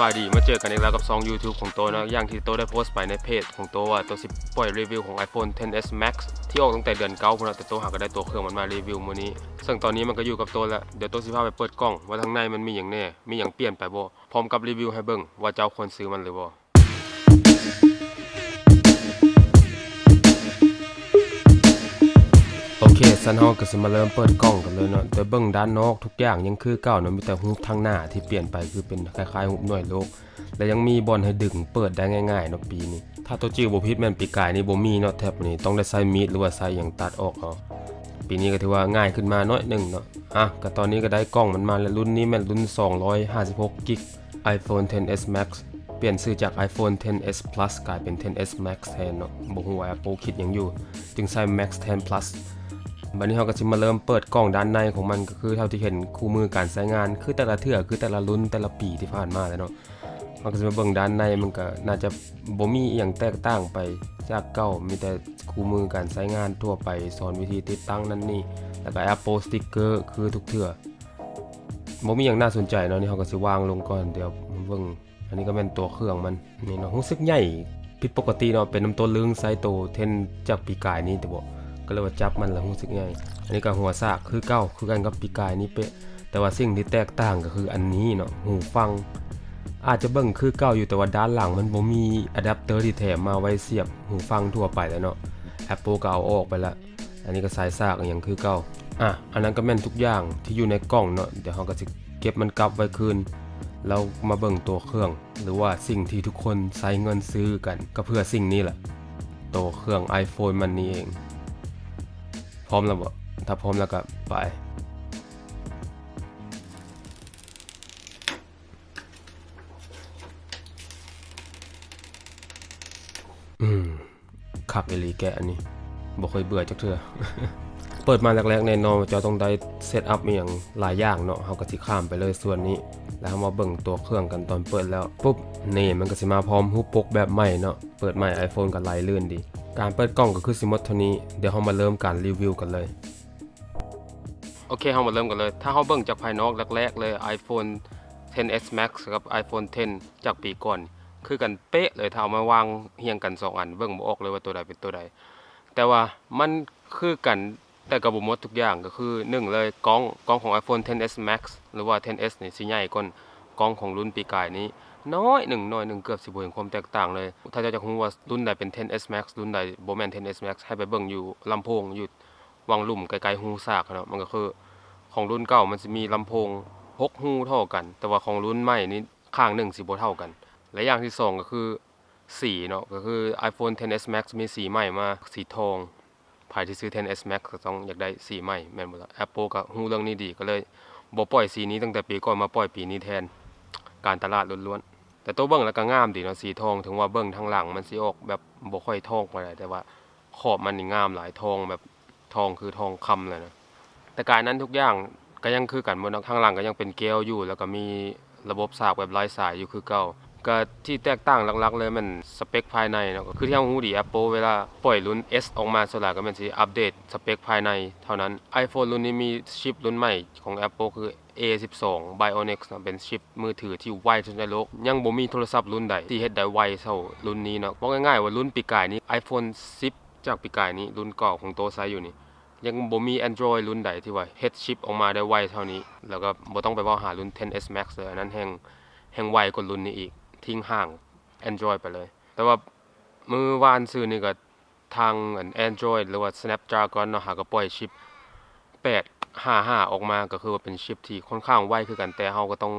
ສະບາຍດີ ມາເຈີກັນອີກແລ້ວກັບຊ່ອງ YouTube ຂອງໂຕເນາະ. ຢ່າງທີ່ໂຕໄດ້ໂພສໄປໃນເພຈຂອງໂຕວ່າ ໂຕຊິປ່ອຍຣີວິວຂອງ iPhone ten S Max ທີ່ອອກຕັ້ງແຕ່ເດືອນເກົ້າພຸ້ນເນາະ, ແຕ່ໂຕຫາກໍໄດ້ຕົວເຄື່ອງມັນມາຣີວິວມື້ນີ້. ເຊິ່ງຕອນນີ້ມັນກໍຢູ່ກັບໂຕແລ້ວ, ດຽວໂຕຊິພາໄປເປີດກ່ອງວ່າທາງໃນມັນມີຫຍັງແດ່, ມີຫຍັງປ່ຽນໄປບໍ່, ພ້ອມກັບຣີວິວໃຫ້ເບິ່ງວ່າເຈົ້າຄວນຊື້ມັນຫຼືບໍ່. ໂອເຄ ຊັ້ນເຮົາກໍຊິມາເລີ່ມເປີດກ່ອງກັນເລີຍເນາະ. ແຕ່ເບິ່ງດ້ານນອກທຸກຢ່າງຍັງຄືເກົ່າເນາະ, ມີແຕ່ຮູບທາງໜ້າທີ່ປ່ຽນໄປ ຄືເປັນຄ້າຍໆຮູບໜ່ວຍໂລກ ແລະ ຍັງມີບ່ອນໃຫ້ດຶງເປີດໄດ້ງ່າຍໆເນາະປີນີ້. ຖ້າໂຕຈື່ບໍ່ຜິດແມ່ນປີກາຍນີ້ບໍ່ມີເນາະ ແທັບນີ້ ຕ້ອງໄດ້ໃຊ້ມີດ ຫຼືວ່າໃຊ້ຫຍັງຕັດອອກເອົາ. ປີນີ້ກໍຖືວ່າງ່າຍຂຶ້ນມາໜ້ອຍໜຶ່ງເນາະ. ອ່ະ ກໍຕອນນີ້ກໍໄດ້ກ່ອງມັນມາແລ້ວ. ລຸ້ນນີ້ແມ່ນລຸ້ນສອງຮ້ອຍຫ້າສິບຫົກກິກ iPhone ten S Max ປ່ຽນຊື່ຈາກ iPhone ten S Plus ກາຍເປັນ ten S Max ແທນເນາະ. ບໍ່ຮູ້ວ່າ Apple ຄິດຫຍັງຢູ່ ຈຶ່ງໃສ່ Max ແທນ Plus. ບັດນີ້ເຮົາກໍຊິມາເລີ່ມເປີດກ່ອງດ້ານໃນຂອງມັນ, ກໍຄືເທົ່າທີ່ເຫັນຄູ່ມືການໃຊ້ງານ ຄືແຕ່ລະເທື່ອ ຄືແຕ່ລະລຸ້ນ ແຕ່ລະປີທີ່ຜ່ານມາແຫຼະເນາະ. ເຮົາກໍຊິມາເບິ່ງດ້ານໃນ, ມັນກໍໜ້າຈະບໍ່ມີອີ່ຫຍັງແຕກຕ່າງໄປຈາກເກົ່າ, ມີແຕ່ຄູ່ມືການໃຊ້ງານທົ່ວໄປ, ສອນວິທີຕິດຕັ້ງນັ້ນນີ້ ແລ້ວກໍ Apple Sticker ຄືທຸກເທື່ອ. ບໍ່ມີຫຍັງໜ້າສົນໃຈເນາະ. ນີ້ເຮົາກໍຊິວາງລົງກ່ອນ, ດຽວມາເບິ່ງ. ອັນນີ້ກໍແມ່ນຕົວເຄື່ອງມັນ ນີ້ເນາະ, ຮູ້ສຶກໃຫຍ່ຜິດປົກກະຕິເນາະ, ເປັນນຳໂຕລຶງໃສ່ໂຕ ten ຈາກປີກາຍນີ້ແຕ່ບໍ່ ກໍເລີຍວ່າຈັບມັນແລ້ວຮູ້ສຶກໃຫຍ່. ອັນນີ້ກໍຫົວສາກຄືເກົ່າ ຄືກັນກັບປີກາຍນີ້ເປະ, ແຕ່ວ່າສິ່ງທີ່ແຕກຕ່າງກໍຄືອັນນີ້ເນາະ, ຫູຟັງ. ອາດຈະເບິ່ງຄືເກົ່າຢູ່ ແຕ່ວ່າດ້ານຫຼັງມັນບໍ່ມີອາດັບເຕີທີ່ແຖມມາໄວ້ສຽບຫູຟັງທົ່ວໄປແລ້ວເນາະ, Apple ກໍເອົາອອກໄປລະ. ອັນນີ້ກໍສາຍສາກອີ່ຫຍັງຄືເກົ່າ. ອ່ະ ອັນນັ້ນກໍແມ່ນທຸກຢ່າງທີ່ຢູ່ໃນກ່ອງເນາະ, ດຽວເຮົາກໍຊິເກັບມັນກັບໄວ້ຄືນ ແລ້ວມາເບິ່ງຕົວເຄື່ອງ ຫຼືວ່າສິ່ງທີ່ທຸກຄົນໃຊ້ເງິນຊື້ກັນ ກໍເພື່ອສິ່ງນີ້ແຫຼະ, ຕົວເຄື່ອງ iPhone ມັນນີ້ເອງ. ພ້ອມແລ້ວບໍ່? ຖ້າພ້ອມແລ້ວກໍໄປ. ອືມ ຄັກອີ່ຫຼີແກະອັນນີ້ ບໍ່ຄ່ອຍເບື່ອຈັກເທື່ອ. ເປີດມາແລກໆ ແນ່ນອນວ່າເຈົ້າຕ້ອງໄດ້ເຊັດອັບອີ່ຫຍັງຫຼາຍຢ່າງເນາະ, ເຮົາກໍຊິຂ້າມໄປເລີຍສ່ວນນີ້ ແລ້ວເຮົາມາເບິ່ງຕົວເຄື່ອງກັນຕອນເປີດແລ້ວປຸບ. ນີ້ມັນກໍຊິມາພ້ອມຮູບປົກແບບໃໝ່ເນາະ, ເປີດໃໝ່ iPhone ກໍໄຫຼລື່ນດີ. ການເປີດກ່ອງກໍຄືຊິໝົດເທົ່ານີ້, ດຽວເຮົາມາເລີ່ມການຣີວິວກັນເລີຍ. ໂອເຄ ເຮົາມາເລີ່ມກັນເລີຍ. ຖ້າເຮົາເບິ່ງຈາກພາຍນອກແລກໆ ເລີຍ iPhone ten S Max ກັບ iPhone ten ຈາກປີກ່ອນ ຄືກັນເປະເລີຍ. ຖ້າເອົາມາວາງຮຽງກັນສອງອັນ ເບິ່ງບໍ່ອອກເລີຍວ່າໂຕໃດເປັນໂຕໃດ, ແຕ່ວ່າມັນຄືກັນ ແຕ່ກໍບໍ່ໝົດທຸກຢ່າງ. ກໍຄືໜຶ່ງເລີຍ ກ້ອງ ກ້ອງຂອງ iPhone ten S Max ຫຼືວ່າ ten S ນີ້ຊິໃຫຍ່ກວ່າກ້ອງຂອງລຸ້ນປີກາຍນີ້ໜ້ອຍໜຶ່ງ ໜ້ອຍໜຶ່ງ, ເກືອບຊິບໍ່ເຫັນຄວາມແຕກຕ່າງເລີຍ. ຖ້າເຈົ້າຢາກຮູ້ວ່າລຸ້ນໃດເປັນ ten S Max ລຸ້ນໃດບໍ່ແມ່ນ ten S Max ໃຫ້ໄປເບິ່ງຢູ່ລຳໂພງ ຢູ່ ຫວ່າງລຸ່ມໃກ້ໆຮູສາກເນາະ. ມັນກໍຄືຂອງລຸ້ນເກົ່າມັນຊິມີລຳໂພງຫົກຮູທໍ່ກັນ, ແຕ່ວ່າຂອງລຸ້ນໃໝ່ນີ້ຂ້າງໜຶ່ງຊິບໍ່ເທົ່າກັນ. ແລະ ຢ່າງທີສອງກໍຄືສີເນາະ, ກໍຄື iPhone ten S Max ມີສີໃໝ່ມາ ສີທອງ. ໃຜທີ່ຊື້ ten S Max ກໍຕ້ອງຢາກໄດ້ສີໃໝ່ແມ່ນບໍ່ລະ? Apple ກໍຮູ້ເລື່ອງນີ້ດີ ກໍເລີຍບໍ່ປ່ອຍສີນີ້ຕັ້ງແຕ່ປີກ່ອນ ມາປ່ອຍປີນີ້ແທນ. ການຕະຫຼາດລ້ວນໆ. ແຕ່ໂຕເບິ່ງແລ້ວກໍງາມດີເນາະ ສີທອງ. ເຖິງວ່າເບິ່ງທາງຫຼັງມັນຊິອອກແບບບໍ່ຄ່ອຍທອງປານໃດ, ແຕ່ວ່າຂອບມັນນີ້ງາມຫຼາຍ, ທອງແບບ ທອງຄືທອງຄຳເລີຍນະ. ແຕ່ກາຍນັ້ນທຸກຢ່າງກໍຍັງຄືກັນໝົດເນາະ, ທາງຫຼັງກໍຍັງເປັນແກ້ວຢູ່ ແລ້ວກໍມີລະບົບສາກແບບລາຍສາຍຢູ່ຄືເກົ່າ. ກໍທີ່ແຕກຕ່າງຫຼັກໆເລີຍແມ່ນສະເປັກພາຍໃນເນາະ, ກໍຄືທີ່ເຮົາຮູ້ດີ Apple ເວລາປ່ອຍລຸ້ນ S ອອກມາ ສ່ວນຫຼາຍກໍແມ່ນຊິອັບເດດສະເປັກພາຍໃນເທົ່ານັ້ນ. iPhone ລຸ້ນນີ້ມີຊິບລຸ້ນໃໝ່ຂອງ Apple ຄື A ສິບສອງ Bionic ເນາະ, ເປັນຊິບມືຖືທີ່ໄວທີ່ສຸດໃນໂລກ. ຍັງບໍ່ມີໂທລະສັບລຸ້ນໃດທີ່ເຮັດໄດ້ໄວເທົ່າລຸ້ນນີ້ເນາະ. ເວົ້າງ່າຍໆວ່າລຸ້ນປີກາຍນີ້ iPhone ສິບ ຈາກປີກາຍນີ້ ລຸ້ນເກົ່າຂອງໂຕໃຊ້ຢູ່ນີ້ ຍັງບໍ່ມີ Android ລຸ້ນໃດທີ່ວ່າເຮັດຊິບອອກມາໄດ້ໄວເທົ່ານີ້. ແລ້ວກໍບໍ່ຕ້ອງໄປເວົ້າຫາລຸ້ນ ten S Max ເລີຍ, ອັນນັ້ນແຮ່ງ ແຮ່ງໄວກວ່າລຸ້ນນີ້ອີກ, ຖິ້ມຫ່າງ Android ໄປເລີຍ. ແຕ່ວ່າມື້ວານຊື່ນີ້ກໍທາງອັນ Android ຫຼືວ່າ Snapdragon ເນາະ, ຫາກໍປ່ອຍຊິບແປດຫ້າຫ້າອອກມາ, ກໍຄືວ່າເປັນຊິບທີ່ຄ່ອນຂ້າງໄວຄືກັນ, ແຕ່ເຮົາກໍຕ້ອງ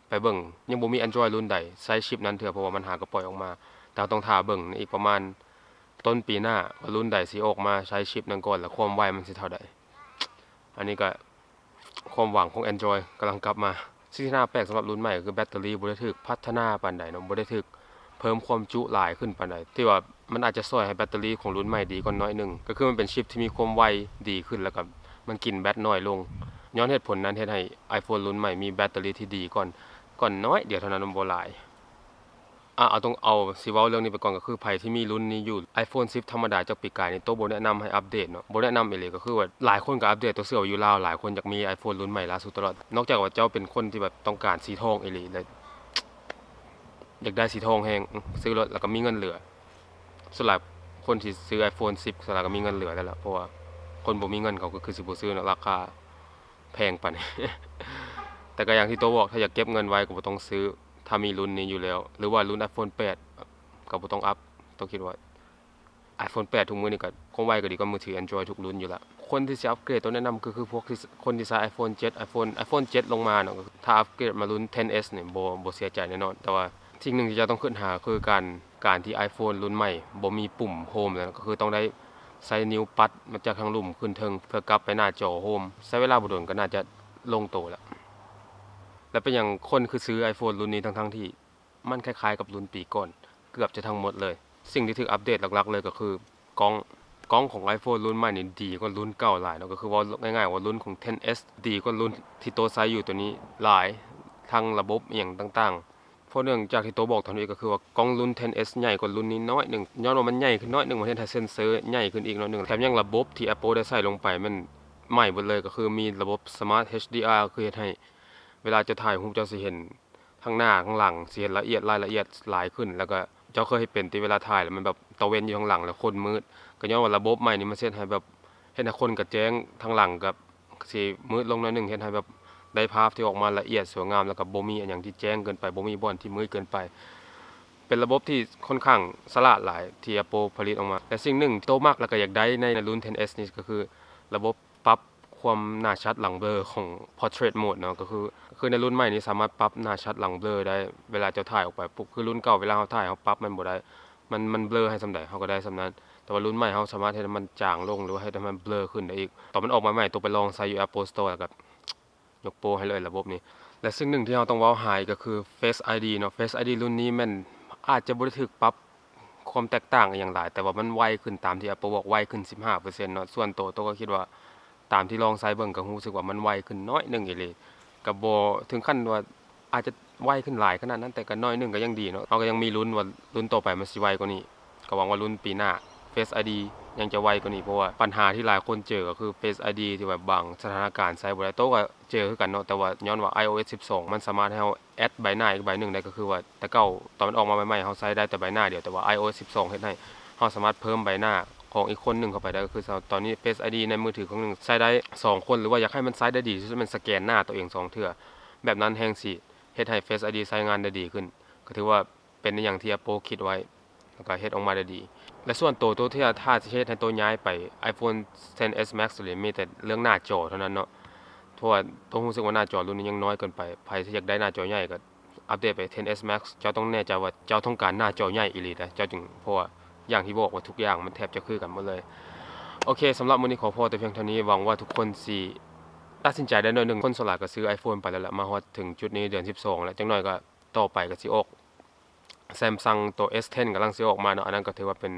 ໄປເບິ່ງ ຍັງບໍ່ມີ Android ລຸ້ນໃດໃຊ້ຊິບນັ້ນເທື່ອ, ເພາະວ່າມັນຫາກໍປ່ອຍອອກມາ. ແຕ່ເຮົາຕ້ອງຖ້າເບິ່ງໃນອີກປະມານຕົ້ນປີໜ້າ ວ່າລຸ້ນໃດຊິອອກມາໃຊ້ຊິບນັ້ນກ່ອນ ແລ້ວຄວາມໄວມັນຊິເທົ່າໃດ. ອັນນີ້ກໍຄວາມຫວັງຂອງ Android ກຳລັງກັບມາ. ສິ່ງທີ່ໜ້າແປກສຳລັບລຸ້ນໃໝ່ກໍຄືແບັດເຕີຣີບໍ່ໄດ້ຖືກພັດທະນາປານໃດເນາະ, ບໍ່ໄດ້ຖືກເພີ່ມຄວາມຈຸຫຼາຍຂຶ້ນປານໃດ, ທີ່ວ່າມັນອາດຈະຊ່ອຍໃຫ້ແບັດເຕີຣີຂອງລຸ້ນໃໝ່ດີກວ່າໜ້ອຍໜຶ່ງ. ກໍຄືມັນເປັນຊິບທີ່ມີຄວາມໄວດີຂຶ້ນ ແລ້ວກໍມັນກິນແບັດໜ້ອຍລົງ. ຍ້ອນເຫດຜົນນັ້ນເຮັດໃຫ້ iPhone ລຸ້ນໃໝ່ມີແບັດເຕີຣີທີ່ດີກ່ອນ ກ່ອນໜ້ອຍດຽວເທົ່ານັ້ນ, ມັນບໍ່ຫຼາຍ. ອາ ເອົາຕົງ ເອົາ ຊິເວົ້າເລື່ອງນີ້ໄປກ່ອນ, ກໍຄືໃຜທີ່ມີລຸ້ນນີ້ຢູ່ iPhone ສິບທຳມະດາຈາກປີກາຍນີ້ ໂຕບໍ່ແນະນຳໃຫ້ອັບເດດເນາະ, ບໍ່ແນະນຳອີ່ຫຼີ. ກໍຄືວ່າຫຼາຍຄົນກໍອັບເດດ, ໂຕເຊື່ອວ່າຢູ່ລາວຫຼາຍຄົນຢາກມີ iPhone ລຸ້ນໃໝ່ລ່າສຸດຕະຫຼອດ, ນອກຈາກວ່າເຈົ້າເປັນຄົນທີ່ແບບຕ້ອງການສີທອງອີ່ຫຼີ ແລະ ຢາກໄດ້ສີທອງແຮງ ຊື້ລົດ ແລ້ວກໍມີເງິນເຫຼືອ. ສ່ວນຫຼາຍຄົນທີ່ຊື້ iPhone ສິບ ສ່ວນຫຼາຍກໍມີເງິນເຫຼືອແລ້ວລະ ເພາະວ່າຄົນບໍ່ມີເງິນເຂົາກໍຄືຊິບໍ່ຊື້ເນາະ ລາຄາແພງປານນີ້. ແຕ່ກໍຢ່າງທີ່ໂຕບອກ ຖ້າຢາກເກັບເງິນໄວ້ກໍບໍ່ຕ້ອງຊື້ ຖ້າມີລຸ້ນນີ້ຢູ່ແລ້ວ ຫຼືວ່າລຸ້ນ iPhone ແປດ ກໍບໍ່ຕ້ອງອັບ. ໂຕຄິດວ່າ iPhone ແປດ ທຸກມື້ນີ້ກໍຄວາມໄວກໍດີກວ່າມືຖື Android ທຸກລຸ້ນຢູ່ລະ. ຄົນທີ່ຊິອັບເກຣດ ໂຕແນະນຳກໍຄືພວກທີ່ ຄົນທີ່ໃຊ້ iPhone ເຈັດ iPhone iPhone ເຈັດລົງມາເນາະ ຖ້າອັບເກຣດມາລຸ້ນ X S ນີ້ ບໍ່ ບໍ່ເສຍໃຈແນ່ນອນ. ແຕ່ວ່າສິ່ງໜຶ່ງທີ່ເຈົ້າຕ້ອງຄິດຫາຄືການ ການທີ່ iPhone ລຸ້ນໃໝ່ບໍ່ມີປຸ່ມ Home ແລ້ວ ກໍຄືຕ້ອງໄດ້ໃຊ້ນິ້ວປັດມາຈາກທາງລຸ່ມຂຶ້ນເທິງ ເພື່ອກັບໄປໜ້າຈໍ Home ໃຊ້ເວລາບໍ່ດົນກໍໜ້າຈະລົງໂຕແລ້ວ. ແລ້ວເປັນຫຍັງຄົນຄືຊື້ iPhone ລຸ້ນນີ້ ທັງໆທີ່ ມັນຄ້າຍໆກັບລຸ້ນປີກ່ອນເກືອບຈະທັງໝົດເລີຍ. ສິ່ງທີ່ຖືກອັບເດດຫຼັກໆເລີຍກໍຄືກ້ອງ. ກ້ອງຂອງ iPhone ລຸ້ນໃໝ່ນີ້ດີກວ່າລຸ້ນເກົ່າຫຼາຍເນາະ ກໍຄືເວົ້າງ່າຍໆວ່າລຸ້ນຂອງ X S ດີກວ່າລຸ້ນທີ່ໂຕໃຊ້ຢູ່ໂຕນີ້ຫຼາຍ ທັງລະບົບອີ່ຫຍັງຕ່າງໆ. ເພາະເນື່ອງຈາກທີ່ໂຕບອກຕອນນີ້ກໍຄືວ່າກ້ອງລຸ້ນ X S ໃຫຍ່ກວ່າລຸ້ນນີ້ໜ້ອຍໜຶ່ງ ຍ້ອນວ່າມັນໃຫຍ່ຂຶ້ນໜ້ອຍໜຶ່ງ ມັນເຮັດໃຫ້ເຊັນເຊີໃຫຍ່ຂຶ້ນອີກໜ້ອຍໜຶ່ງ ແຖມຍັງລະບົບທີ່ Apple ໄດ້ໃສ່ລົງໄປແມ່ນໃໝ່ເບິດເລີຍ ກໍຄືມີລະບົບ Smart H D R ຄືເຮັດໃຫ້ເວລາເຈົ້າຖ່າຍຮູບເຈົ້າຊິເຫັນ ທາງໜ້າທາງຫຼັງຊິເຫັນລະອຽດ ລາຍລະອຽດຫຼາຍຂຶ້ນ. ແລ້ວກໍເຈົ້າເຄີຍເຮັດເປັນຕິ ເວລາຖ່າຍແລ້ວມັນແບບຕາເວັນຢູ່ທາງຫຼັງແລ້ວຄົນມືດ ກໍຍ້ອນວ່າລະບົບໃໝ່ນີ້ມັນເຮັດໃຫ້ແບບ ເຮັດໃຫ້ຄົນກະແຈ້ງ ທາງຫຼັງກໍຊິມືດລົງໜ້ອຍໜຶ່ງ ເຮັດໃຫ້ແບບໄດ້ພາບທີ່ອອກມາລະອຽດສວຍງາມ ແລ້ວກໍບໍ່ມີອັນຫຍັງທີ່ແຈ້ງເກີນໄປ ບໍ່ມີບ່ອນທີ່ມືດເກີນໄປ. ເປັນລະບົບທີ່ຂ້ອນຂ້າງສະຫຼາດຫຼາຍທີ່ Apple ຜະລິດອອກມາ ແລະ ສິ່ງໜຶ່ງທີ່ໂຕມັກ ແລ້ວກໍຢາກໄດ້ໃນລຸ້ນ X S ນີ້ກໍຄືລະບົບ ປັບຄວາມໜ້າຊັດຫຼັງເບລີຂອງ Portrait Mode ເນາະ ກໍຄື ຄືໃນລຸ້ນໃໝ່ນີ້ສາມາດປັບໜ້າຊັດຫຼັງເບລີໄດ້ ເວລາເຈົ້າຖ່າຍອອກໄປປຸບ ຄືລຸ້ນເກົ່າເວລາເຮົາຖ່າຍເຮົາປັບມັນບໍ່ໄດ້ ມັນ ມັນເບລີໃຫ້ສ່ຳໃດເຮົາກໍໄດ້ສ່ຳນັ້ນ ແຕ່ວ່າລຸ້ນໃໝ່ເຮົາສາມາດເຮັດໃຫ້ມັນຈາງລົງ ຫຼືວ່າເຮັດໃຫ້ມັນເບລີຂຶ້ນໄດ້ອີກ. ຕອນມັນອອກໃໝ່ໆ ໂຕໄປລອງໃຊ້ຢູ່ Apple Store ແລ້ວກໍ ຍົກໂປ້ໃຫ້ເລີຍລະບົບນີ້. ແລະ ສິ່ງໜຶ່ງທີ່ເຮົາຕ້ອງເວົ້າຫາຍກໍຄື Face ID ເນາະ Face ID ລຸ້ນນີ້ແມ່ນອາດຈະບໍ່ໄດ້ຖືກປັບຄວາມແຕກຕ່າງອີ່ຫຍັງຫຼາຍ ແຕ່ວ່າມັນໄວຂຶ້ນຕາມທີ່ Apple ບອກ ໄວຂຶ້ນສິບຫ້າເປີເຊັນເນາະ. ສ່ວນໂຕ ໂຕກໍຄິດວ່າຕາມທີ່ລອງໃຊ້ເບິ່ງກໍຮູ້ສຶກວ່າມັນໄວຂຶ້ນໜ້ອຍໜຶ່ງອີ່ຫຼີ ກໍບໍ່ເຖິງຂັ້ນວ່າອາດຈະໄວຂຶ້ນຫຼາຍຂະໜາດນັ້ນ ແຕ່ກໍໜ້ອຍໜຶ່ງກໍຍັງດີເນາະ. ເຮົາກໍຍັງມີລຸ້ນວ່າລຸ້ນຕໍ່ໄປມັນຊິໄວກວ່ານີ້ ກໍຫວັງວ່າລຸ້ນປີໜ້າ Face ID ຍັງຈະໄວກວ່ານີ້ ເພາະວ່າບັນຫາທີ່ຫຼາຍຄົນເຈີກໍຄື Face ID ທີ່ວ່າບາງສະຖານະການໃຊ້ບໍ່ໄດ້. ໂຕກໍເຈີຄືກັນເນາະ ແຕ່ວ່າຍ້ອນວ່າ iOS ສິບສອງ ມັນສາມາດໃຫ້ເຮົາແອັດໃບໜ້າອີກໃບໜຶ່ງໄດ້ ກໍຄືວ່າແຕ່ເກົ່າຕອນມັນອອກມາໃໝ່ໆ ເຮົາໃຊ້ໄດ້ແຕ່ໃບໜ້າດຽວ ແຕ່ວ່າ iOS ສິບສອງ ເຮັດໃຫ້ເຮົາສາມາດເພີ່ມໃບໜ້າຂອງອີກຄົນໜຶ່ງເຂົ້າໄປໄດ້ ກໍຄືຕອນນີ້ Face ID ໃນມືຖືເຄິ່ງໜຶ່ງໃຊ້ໄດ້ສອງຄົນ ຫຼືວ່າຢາກໃຫ້ມັນໃຊ້ໄດ້ດີທີ່ສຸດແມ່ນສະແກນໜ້າໂຕເອງສອງເທື່ອ ແບບນັ້ນແຮ່ງຊິເຮັດໃຫ້ Face ID ໃຊ້ງານໄດ້ດີຂຶ້ນ ກໍຖືວ່າ ເປັນອີ່ຫຍັງທີ່ Apple ຄິດໄວ້ ແລ້ວກໍເຮັດອອກມາໄດ້ດີ. ແລະ ສ່ວນໂຕ ໂຕທີ່ ຖ້າຊິເຮັດໃຫ້ໂຕຍ້າຍໄປ iPhone X S Max ເລີຍ ມີແຕ່ເລື່ອງໜ້າຈໍເທົ່ານັ້ນເນາະ ເພາະວ່າໂຕຮູ້ສຶກວ່າໜ້າຈໍລຸ້ນນີ້ຍັງນ້ອຍເກີນໄປ. ໃຜທີ່ຢາກໄດ້ໜ້າຈໍໃຫຍ່ກໍອັບເດດໄປ X S Max ເຈົ້າຕ້ອງແນ່ໃຈວ່າເຈົ້າຕ້ອງການໜ້າຈໍໃຫຍ່ອີ່ຫຼີນະ ເຈົ້າຈຶ່ງ ເພາະວ່າຢ່າງທີ່ບອກວ່າທຸກຢ່າງມັນແທບຈະຄືກັນໝົດເລີຍ. ໂອເຄ ສຳລັບມື້ນີ້ຂໍພໍແຕ່ພຽງເທົ່ານີ້ ຫວັງວ່າທຸກຄົນຊິຕັດສິນໃຈໄດ້ໜ້ອຍໜຶ່ງ. ຄົນສ່ວນຫຼາຍກໍຊື້ iPhone ໄປແລ້ວລະ ມາຮອດເຖິງຈຸດນີ້ເດືອນສິບສອງແລ້ວ ຈັກໜ້ອຍກໍ ຕໍ່ໄປກໍຊິອອກ Samsung ຕົວ S ten ກຳລັງຊິອອກມາເນາະ ອັນນັ້ນກໍຖືວ່າເປັນ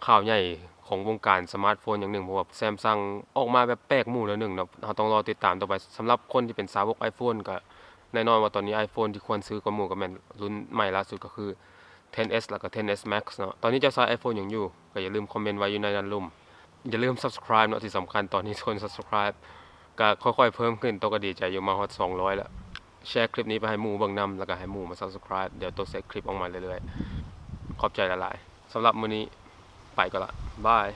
ຂ່າວໃຫຍ່ຂອງວົງການສະມາດໂຟນຢ່າງໜຶ່ງ ເພາະວ່າ Samsung ອອກມາແບບແປກໝູ່ແນວໜຶ່ງເນາະ ເຮົາຕ້ອງລໍຕິດຕາມຕໍ່ໄປ. ສຳລັບຄົນທີ່ເປັນສາວົກ iPhone ກໍແນ່ນອນວ່າຕອນນີ້ iPhone ທີ່ຄວນຊື້ກວ່າໝູ່ກໍແມ່ນລຸ້ນໃໝ່ລ່າສຸດກໍຄື X S ແລ້ວກໍ X S Max ເນາະ. ຕອນນີ້ເຈົ້າໃຊ້ iPhone ຫຍັງຢູ່ ກໍຢ່າລືມຄອມເມັນໄວ້ຢູ່ໃນດ້ານລຸ່ມ. ຢ່າລືມ Subscribe ເນາະ ທີ່ສຳຄັນຕອນນີ້ຄົນ Subscribe ກໍຄ່ອຍໆເພີ່ມຂຶ້ນ ໂຕກໍດີໃຈຢູ່ ມາຮອດສອງຮ້ອຍແລ້ວ. ແຊຄລິບນີ້ໄປໃຫ້ໝູ່ເບິ່ງນຳ ແລ້ວກໍໃຫ້ໝູ່ມາ Subscribe ດຽວໂຕເຮັດຄລິບອອກມາເລື້ອຍໆ. ຂອບໃຈຫຼາຍໆ. ສຳລັບມື້ນີ້ໄປກ່ອນລະ ບາຍ.